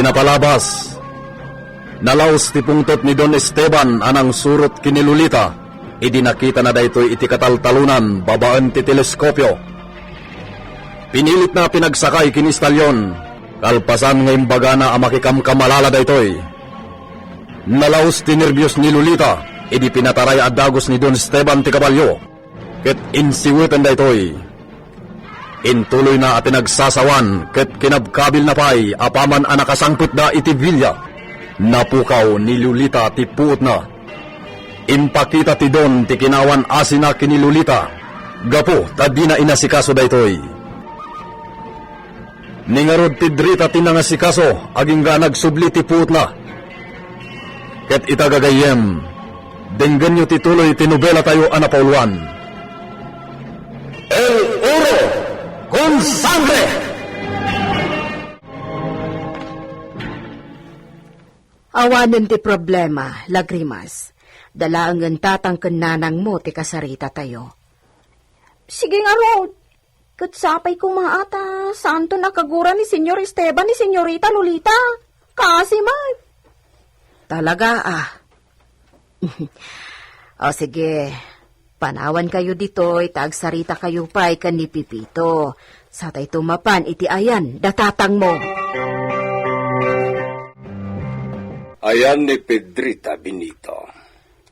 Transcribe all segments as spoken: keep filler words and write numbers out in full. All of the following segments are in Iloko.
Napalabas, nalaus ti pungtot ni Don Esteban a nangsurot ken ni Lolita idi nakitana daytoy iti kataltalonan babaen ti teleskopio. Pinilitna a pinagsakay ken ni Stallion, kalpasan nga imbagana a makikamkamalala daytoy. Nalaus ti nerbios ni Lolita idi pinataray a dagus ni Don Esteban ti kabalio, ket insiweten daytoy. Intuloyna a pinagsasawan ket kinabkabilna pay apaman a nakasangpetda iti villa. Napukaw ni Lolita ti puotna. Impakita ti Don ti kinawan asina ken ni Lolita gapu ta dina inasikaso daytoy. Ni ngarud Pedrita ti nangasikaso agingga nagsubli ti puotna. Ket ita gagayyem, denggenyo ti tuloy ti nobelatayo a napauluan. El Oro con Sangre! Awanen ti problema, Lagrimas. Dalaengen tatang ken nanangmo ti kasaritatayo. Sige ngarud. Ket sapay koma a ta saanton a kagura ni Señor Esteban ni Señorita Lolita. Kaasi met. Talaga, ah. O sige, panawankayo ditoy ta agsaritakayo pay ken ni Pepito. Satayto mapan iti ayan da tatangmo. Ayan ni Pedrita, Benito.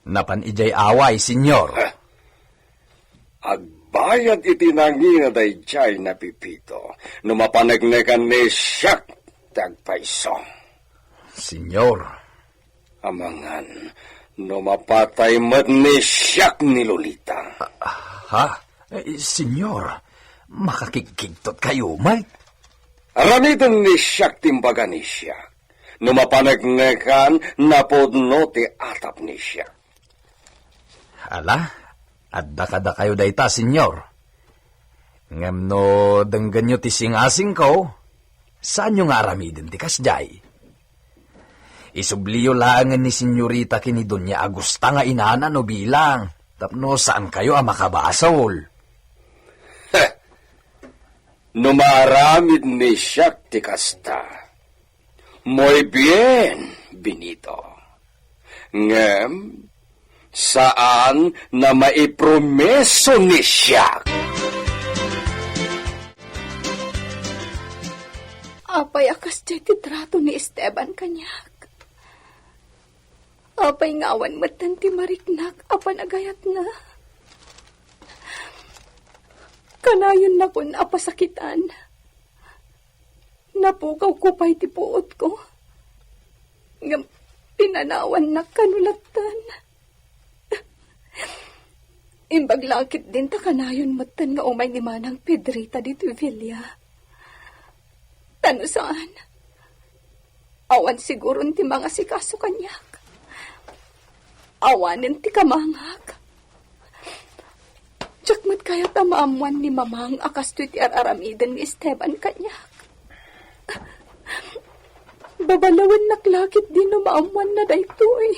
Napan idiay away, Señor. Agbayad iti nangina daydiay ni Pepito, no mapaneknekan ni siak ti agpayso. Señor. Amangan, no mapatay met ni siak ni Lolita. Ha? Eh, Señor, makakigkigtot kayo met. Aramiden ni siak ti imbaga ni siak. No mapaneknekan, napudno ti atap ni siak. Ala, adda kadakayo dayta, Señor. Ngem no denggenyo ti singasingko, saanyo nga aramiden ti kasdiay. Isubliyo laengen ni Señorita ken ni Doña Agusta nga inana no bilang, tapno saankayo a makabasol. Heh! No maaramid ni siak ti kasta, muy bien, Benito. Ngem, saan na maipromeso ni siak. Apay a kasdiay ti trato ni Esteban kaniak? Apay nga awan metten ti mariknak a panagayatna? Kanayonnakon a pasakitan. Napukawko pay ti puotko. Ngem pinanawannak kano latten. Imbag la ketdin ta kanayon metten nga umay ni Manang Pedrita ditoy villa. Ta no saan, awan siguron ti mangasikaso kaniak. Awanen ti kamangak. Diak met kayat a maammuan ni Mamang a kastoy ti ar-aramiden ni Esteban kaniak. Babalawennak la ketdi no maammuanna daytoy.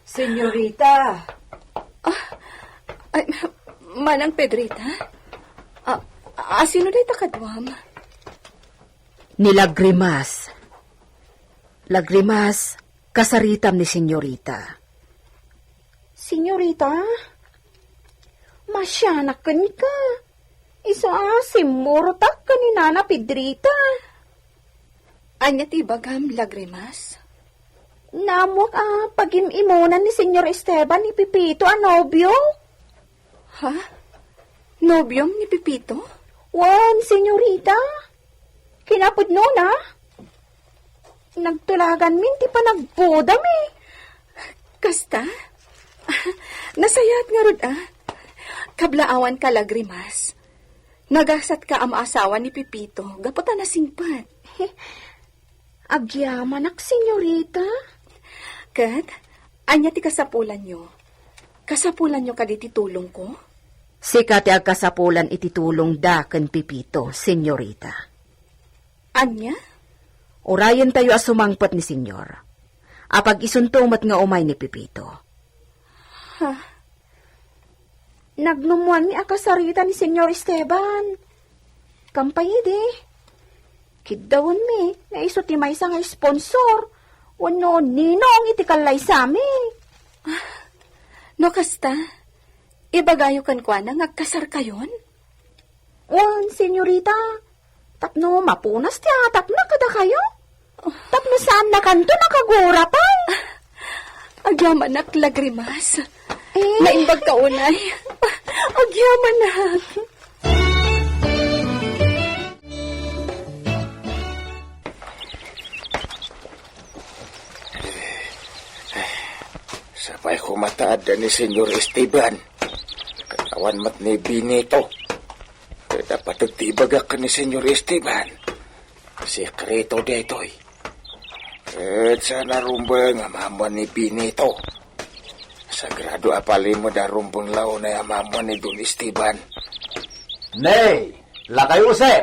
Señorita. Ah, ay, Manang Pedrita? Ah, asino dayta kaduam? Ni Lagrimas. Lagrimas, kasaritam ni Señorita. Señorita? Masianak kenka. Isu a simmurotak ken ni Nana Pedrita. Ania ti ibagam, Lagrimas? Naammuak a pagim-imunan ni Señor Esteban ni Pepito a nobio. Ha? Nobiom ni Pepito? Wen, Señorita. Kinapudnona, nagtulaganmin ti panagpudami. Kasta? Nasayaat ngarud, a. Kablaawanka, Lagrimas. Nagasatka a maasawa ni Pepito gapu ta nasingpet. Agyamanak, Señorita. Ket, ania ti kasapulanyo? Kasapulanyo kadi ti tulongko? Sika ti agkasapulan iti tulongda ken Pepito, Señorita. Ania? Urayentayo a sumangpet ni Señor. Apag-isunto met nga umay ni Pepito. Ha? Nagnummoanmi a kasarita ni Señor Esteban. Kampay idi. Kiddawenmi nga isu ti maysa nga sponsor wenno ninong iti kallaysami. No kasta, ibagayo kenkuana nga agkasarkayon? Wen, senyorita, tapno mapunas ti atapna kadakayo. Tapno saannakanto nakagura pay. Agyamanak, Lagrimas. Eh? Naimbag ka unay. Agyamanak. Sapay koma ta adda ni Senyor Esteban. Ket awan met ni Benito. Ket napateg ti ibagak ken ni Senyor Esteban. Sekreto daytoy. Ket saan a rumbeng a maammuan ni Benito. Sagrado a palimed a rumbeng la unay a maammuan ni Don Esteban. Nay, lakay Jose,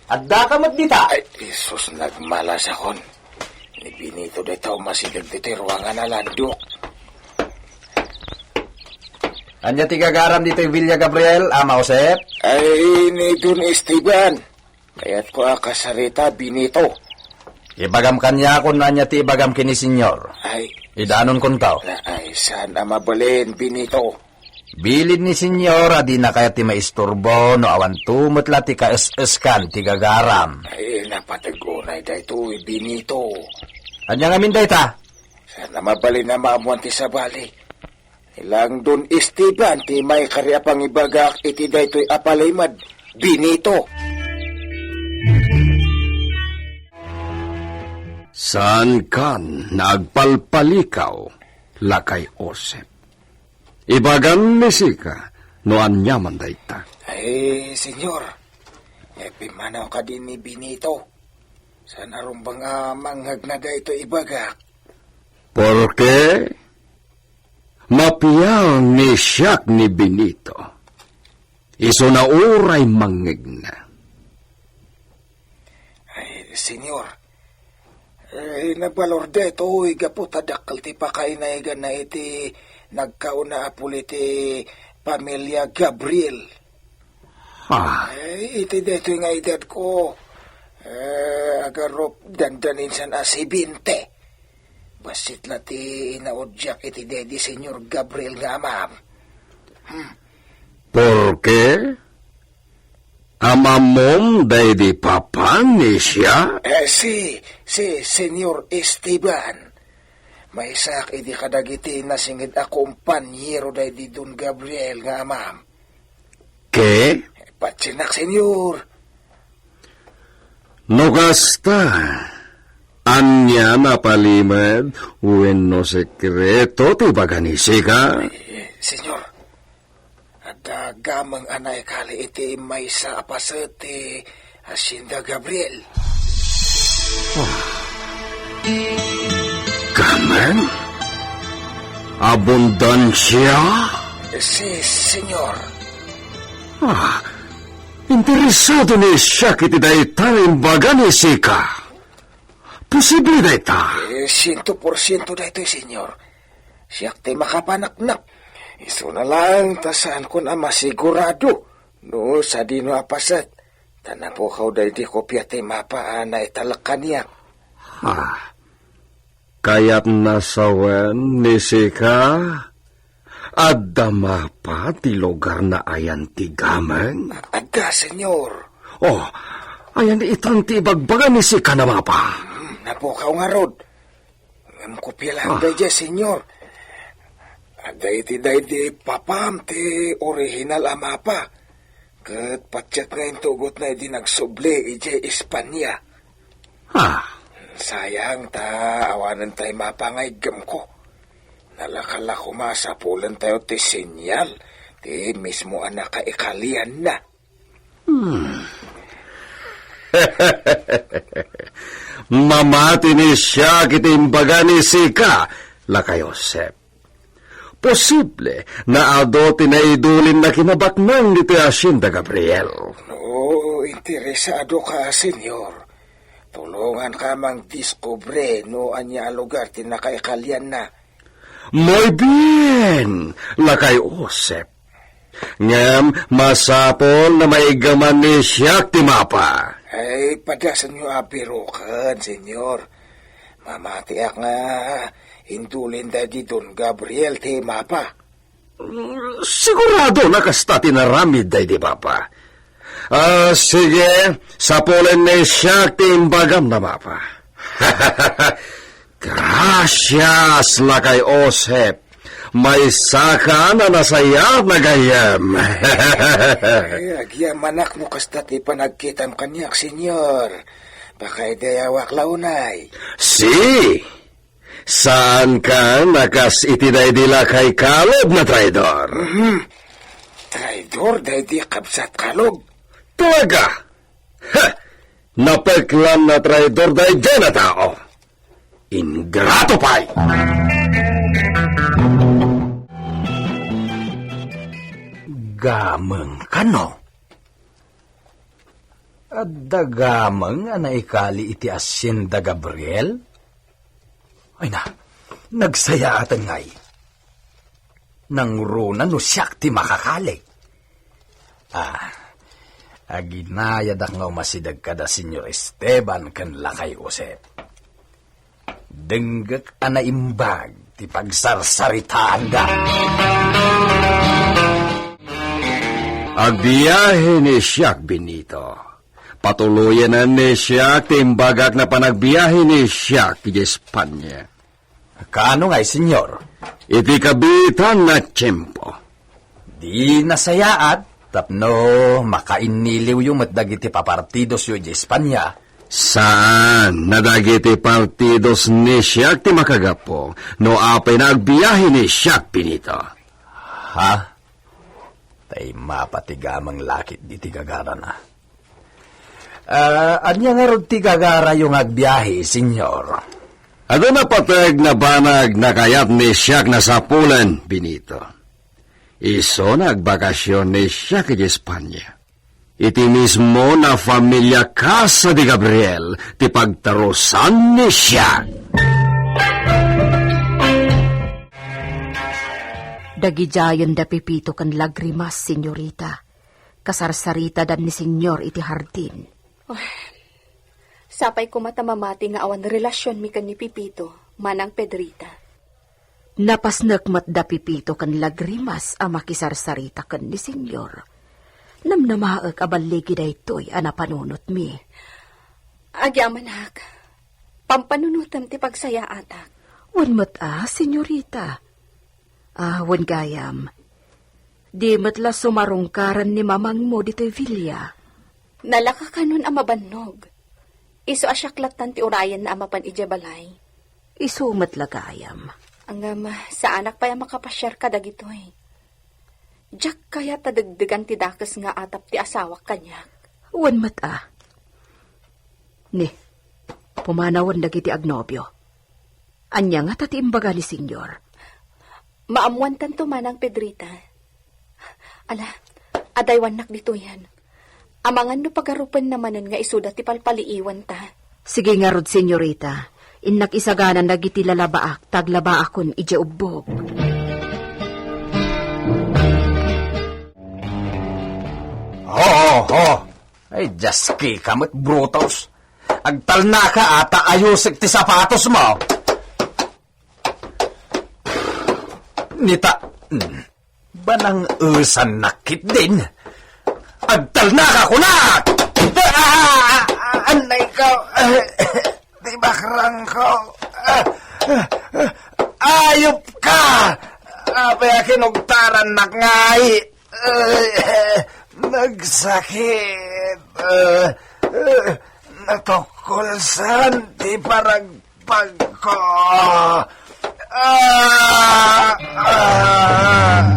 addaka met dita? Ay, Jesus, nagmalasakon. Ni Benito dayta umasideg ditoy ruangan a landok. Ania ti gagaram ditoy Villa Gabriel, Ama Josep? Ay, ni Don Esteban. Kayatko a kasarita, Benito. Ibagam kaniak no ania ti ibagam ken ni Senyor. Ay. Idanon kunto. Na, ay, saan a mabalin, Benito? Bilin ni Senyor a dina kayat ti maisturbo no awanto met la ti kaes-eskan ti gagaram. Ay, napateg unay daytoy, Benito. Ania ngamin dayta? Saan a mabalin a maammuan ti sabali. Ni lang Don Esteban ti maikari a pangibagak iti daytoy a palimed, Benito. Saankan nga agpalpalikaw, lakay Josep. Ibagam ni sika no aniaman dayta. Ay, Senyor, eh, pimmanaw kadi ni Benito. Saan a rumbeng a mangngegna daytoy ibagak? Porke mapiang ni siak ni Benito. Isuna uray mangngegna. Ay, Senyor, eh, nabalor daytoy gapu ta dakkel ti pakainaigana iti nagkauna a puli ti pamilia Gabriel. Ah. Eh, iti daytoy nga edadko, eh, agarup dandaninsan a sebente. Bassit la ti inaudiak iti daydi Senyor Gabriel nga amam. Hmm. Porke? Amammom daydi papa ni siak? Eh, si, si Senyor Esteban. Maysaak idi kadagiti nasinged a kompanyero daydi Don Gabriel nga amam. Ke? Patsienak, Senyor. No kasta, ania a palimed wenno sekreto ti ibaga ni sika? Eh, Senyor, adda gameng a naikali iti maysa a paset ti Hacienda Gabriel. Ah. Gameng? Abundansia? Si, Senyor. Ah, interesado ni siak iti dayta nga imbaga ni sika. Posible dayta? Eh, siento por siento daytoy, Senyor. Siak ti makapaneknek. Isuna laeng ta saankon a masigurado no sadino a paset. Ta napukaw daydi kopia ti mapa a naitalek kaniak. Ah, kayatna sawen ni sika? Adda mapa ti lugar naayan ti gameng? Adda, Senyor. Oh, ayan itan ti ibagbaga ni sika a mapa? Hmm, napukaw ngarud. Ngem kopia laeng daydiay, Senyor. Adda iti daydi papam ti orihinal a mapa. Ket patiek nga intugotna idi nagsubli idiay Espania. Ah. Sayang ta awanen tay mapa nga iggemko. Nalaka la koma a sapulentayo ti senyal ti mismo a nakaikalianna. Hmm. Mamati ni siak iti imbaga ni sika, lakay Josep. Posible nga adu ti naidulin a kinabaknang ditoy Hacienda Gabriel. No interesado ka, Senyor, tulonganka a mangdiskubre no ania a lugar ti nakaikalianna. Muy bien, lakay Josep. Ngem masapul a maiggaman ni siak ti mapa. Ay, padasenyo a biroken, Senyor. Mamatiak nga indulin daydi Don Gabriel ti mapa. Sigurado na kasta ti naramid daydi Papa. Ah, sige, sapulen ni siak ti imbagam a mapa. Gracias, Lakay Josep. Maysakan a nasayaat nga gayyem. Ay, agyamanak no kasta ti panagkitam kaniak, Senyor. Pakaidayawak la unay. Si! Saankan a kas iti daydi Lakay Caleb a traidor. Mhm. Traidor daydi kabsat Caleb? Talaga? Ha! Napeklan a traidor daydi a tao. Ingrato pay! Gameng kano? Adda gameng a naikali iti asienda Gabriel? Ay na, nagsayaaten ngay. Nangruna no siak ti makakali. Ah, aginayadak nga umasideg kada Senyor Esteban ken Lakay Josep. Denggek a naimbag ti pagsarsaritaanda. Agbiahe ni siak, Benito. Patuloyen ni siak ti imbagak a panagbiahe ni siak idiay Espanya. Kaano ngay, Senyor? Iti kabiitan a tiempo. Di nasayaat tapno makainniliwyo met dagiti papartidosyo idiay Espanya. Saan a dagiti partidos ni siak ti makagapu no apay nga agbiahe ni siak, Benito. Ha? Tay mapa ti gameng lakit diti gagarana. Ah, ania ngarud ti gagarayo nga agbiahe, Senyor? Adda napateg a banag a kayat ni siak a sapulen, Benito. Isu nga agbakasyon ni siak idiay Espanya. Iti mismo a familia Casa de Gabriel ti pagtarusan ni siak. Dagidiayen da Pepito ken Lagrimas, Senyorita. Kasarsaritada ni Senyor iti hardin. Oh, sapay koma ta mamati nga awan relasionmi ken ni Pepito, Manang Pedrita. Napasnek met da Pepito ken Lagrimas a makisarsarita ken ni Senyor. Namnamaek a balligi daytoy a napanunotmi. Agyamanak, pampanunotem ti pagsayaatak. Wen met a, Senyorita. Ah, wen gayam. Di met la sumarungkaran ni mamangmo ditoy villa. Nalakakanon a mabannog. Isu a siak lattan ti urayenna a mapan idiay balay. Isu met la gayam. Ngem, saanak pay a makapasiar kadagitoy. Diak kayat a degdegan ti dakes nga atap ti asawak kaniak. Wen met a. Ni, pumanawen dagiti agnobio. Ania ngata ti imbaga ni Senyor? Maammoantanto, Manang Pedrita. Ala, adaywannak ditoyen. Amangan no pagarupenna manen nga isuda ti palpaliiwanta. Sige ngarud, Senyorita. Innak isaganan dagiti lalabaak, ta aglabaakon idiay ubbog. Ho, ho, ho! Ay, diaski ka met, Brutus. Agtalnaka a ta ayusek ti sapatosmo. Nita, hmm, banang-esannak ketdin. Agtalnaka, kunak! Ah! Anay ko! Ti bakrangko! Ah! Ayop ka! Apay a kinugtarannak ngay? Ay, nagsakit. Ah, ah, natukkolsan ti paragpagko. Ah, ah.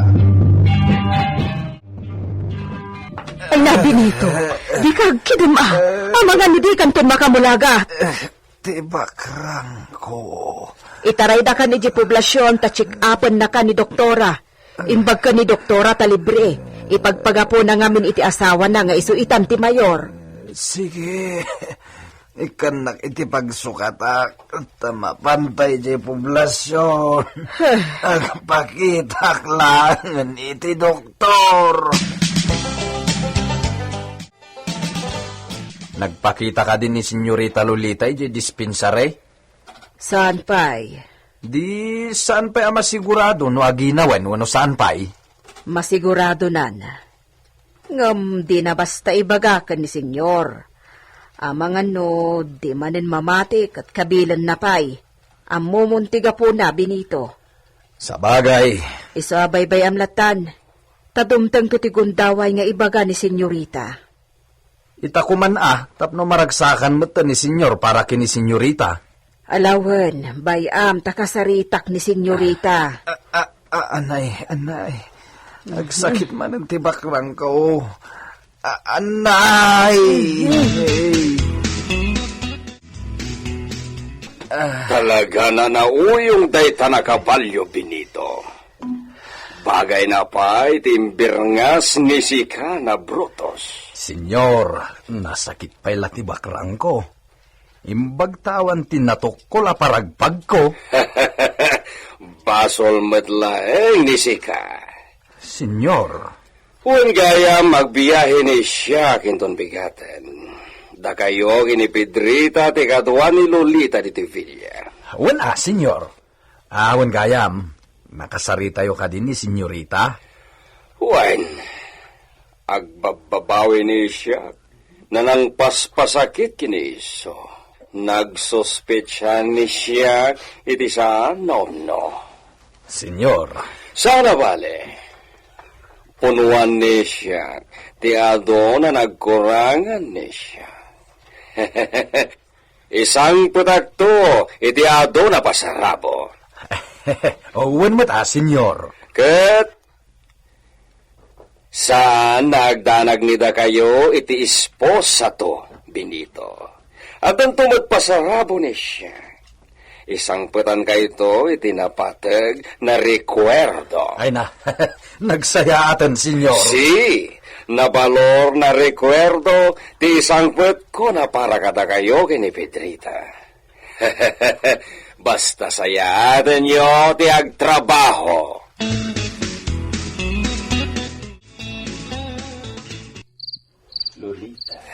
Ala, Benito, dika agkidem a. Amangan no dikanton makamulagat. Ti bakrangko. Itaraydakan idiay poblasion ta check-upennaka ni doktora. Imbagka ni doktora ta libre. Ipagpagapuna ngamin iti asawana nga isu itan ti mayor. Sige. Ikkannak iti pagsukatak ta mapanta idiay poblasion. Agpakitak laeng iti doktor. Nagpakita kadi ni Senyorita Lolita idiay dispensary? Saan pay? Di saan pay a masigurado no aginawen wenno saan pay? Masiguradonan. Ngem dina basta ibaga ken ni Senyor. Amangan no di manen mamati ket kabilenna pay. Ammomon ti gapuna, Benito. Sabagay. Isu a baybay-am lattan. Ta dumtengto ti gundaway nga ibaga ni Senyorita. Ita koman a, tapno maragsakan met ni Senyor para ken ni Senyorita. Alawen, bay-am ta kasaritak ni Senyorita. A, a, a, anay, anay. Agsakit manen ti bakrangko. A, anay! Talaga a nauyong dayta a kabalio, Benito. Bagayna pay ti imbirngas ni sika a Brutus. Senyor, nasakit pay la ti bakrangko. Imbag ta awan ti natukkol a paragpagko. Basol met laeng ni sika. Senyor. Wen gayam, agbiahe ni siak inton bigaten. Dakayo ken ni Pedrita ti kadua ni Lolita ditoy villa. Wen a, Senyor. Awan gayam, nakasaritayo kadi ni Senyorita? Wen, agbabbabawi ni siak, nanangpaspasakit ken ni isu. Nagsuspetsa ni siak iti saan a umno. Senyor. Saan a bale, punuan ni siak ti adu a nagkurangan ni siak. Isangpetakto iti adu a pasarabo. Wen met a, Senyor. Ket saan a agdanag ni dakayo iti esposato, Benito. Addanto met pasarabo ni siak. Isangpetankayto iti napateg a rekuerdo. Ay na, nagsayaaten, Senyor. Si, nabalor a rekuerdo ti isangpetko a para kadakayo ken ni Pedrita. Basta sayaatenyo ti agtrabaho. Lolita,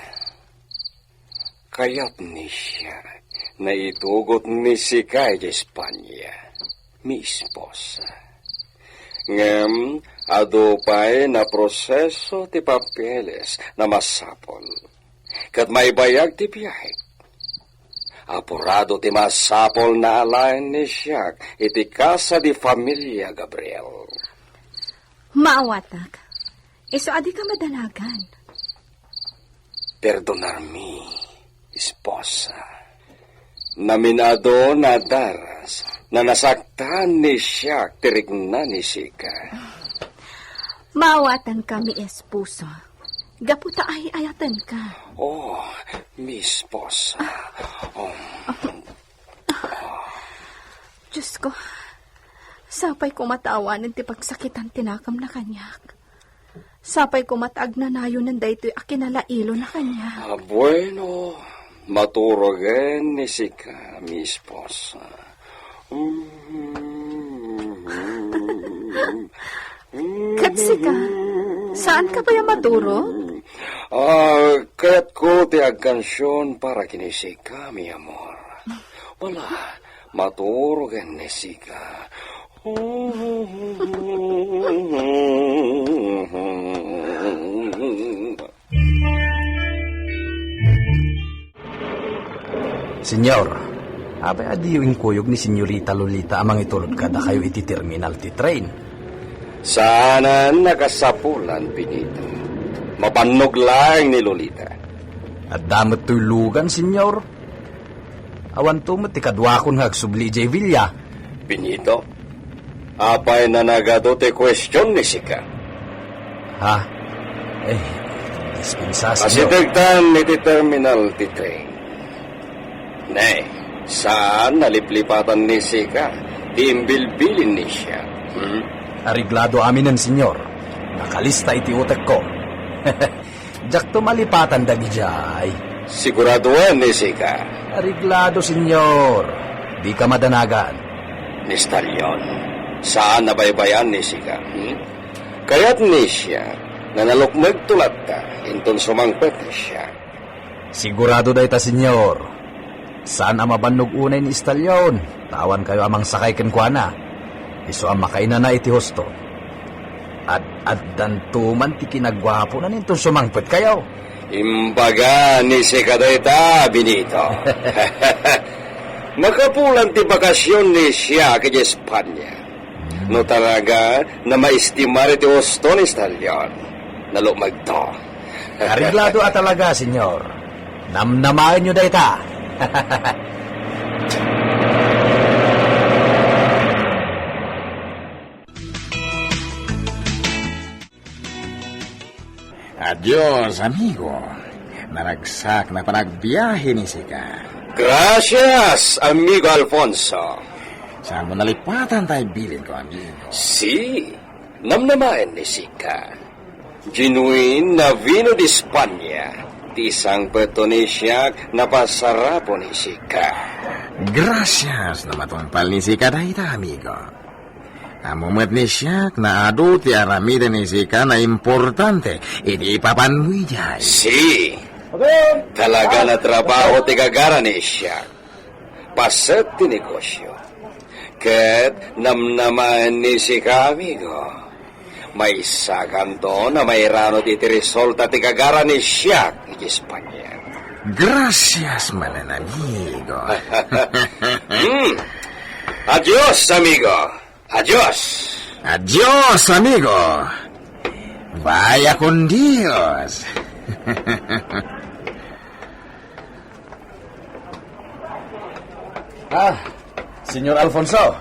kayat ni siak a itugot ni sika idiay Espanya, mi esposa. Ngem adu pay a proseso ti papeles a masapul. Ket maibayag ti biahek. Apurado ti masapul a alaen ni siak iti Casa de Familia Gabriel. Maawatak. Isu a dika madanagan. Perdonarmi, esposa. Namin-adu a daras a nasaktan ni siak ti rikna ni sika. Maawatanka, mi esposa. Gapu ta ay-ayatenka. Oh, mi esposa. Oh. Diosko, sapay koma ta awanen ti pagsakitan ti nakemna kaniak. Sapay koma ta agnanayonen daytoy a kinalailona kaniak. Ah, bueno, maturogen ni sika, mi esposa. Ket sika, saanka pay a maturog? Ah, kayatko ti agkansion para ken ni sika, mi amor. Wala, maturogen ni sika. Senyor, apay a diyo inkuyog ni Senyorita Lolita a mangitulod kadakayo iti terminal ti train? Saanen a kasapulan, Benito. Mabannog laeng ni Lolita. Adda met toy lugan, Senyor. Awanto met ti kaduakon nga agsubli idiay villa. Benito, apay a nagadu ti kuestion ni sika? Ha? Eh, dispensa, Senyor. Pasitegtan iti terminal ti train. Ne, saan a liplipatan ni sika ti imbilbilin ni siak? Hmm? Areglado aminen, Senyor. Nakalista iti utekko. Diakto malipatan dagidiay. Siguradoen ni sika. Areglado, Senyor. Dika madanagan. Ni Stallion, saan a baybay-an ni sika, hmm? Kayat ni siak a nalukmegto latta inton sumangpet ni siak. Sigurado dayta, Senyor. Saan a mabannog unay ni Stallion, ta awan kayo a mangsakay kenkuana. Isu a makainana iti husto. Ad-addanto man ti kinaguapona inton sumangpet kayo. Imbaga ni sika dayta, Benito. Makapulan ti bakasion ni siak idiay Espanya. No talaga na maestimar iti husto ni Stallion, nalumagto. Areglado a talaga, Senyor. Namnamaenyo dayta. Adios, amigo. Naragsak na panagbiahe ni sika. Gracias, amigo Alfonso. Saan mo nalipatan tay bilin ko, amigo? Si, namnamaen ni sika. Genuine na vino de España. Ti sangpeto ni siak napasarapo ni sika. Gracias no matungpal ni sika dayta, amigo. Ammo met ni siak nga adu ti aramiden ni sika nga importante iti ipapanmo idiay. Si, talaga nga trabaho ti gagara ni siak. Paset ti negosyo. Ket namnamaen ni sika, amigo. Maysakanto nga mairanod iti resulta ti gagara ni siak iti Espanya. Gracias manen, amigo. Hmm. Adios, amigo. Adios. Adios, amigo. Vaya con Dios. Ah, Senyor Alfonso,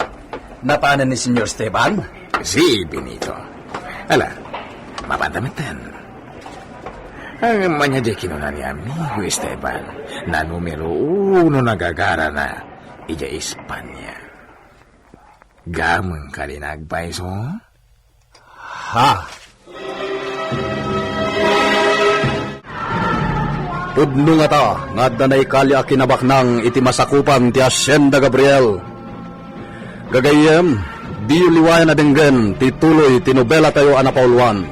napanen ni Senyor Esteban? Si, Benito. Ala, mapanta metten. Ang manya di kinuna ni amigo Esteban, na numero uno nga gagara na idiay Espanya. Gameng ka di nagpaiso? Ha? Pudno ngata nga adda naikalya a kinabaknang iti masakupan ti Hacienda Gabriel. Gagayyem, diyo liwayan a denggen ti tuloy ti nobelatayo a napauluan.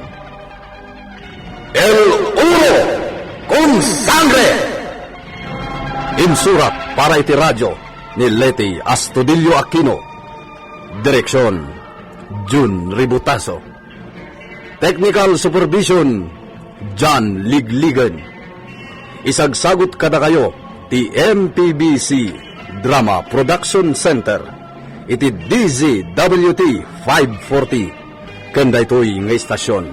El Oro con Sangre! Insurat para iti radyo ni Leti Astudillo Aquino. Direksyon, Jun Ributaso. Technical supervision, John Ligligan. Isagsagut kadakayo ti M P B C Drama Production Center iti D Z W T five forty. Ken daytoy nga istasyon,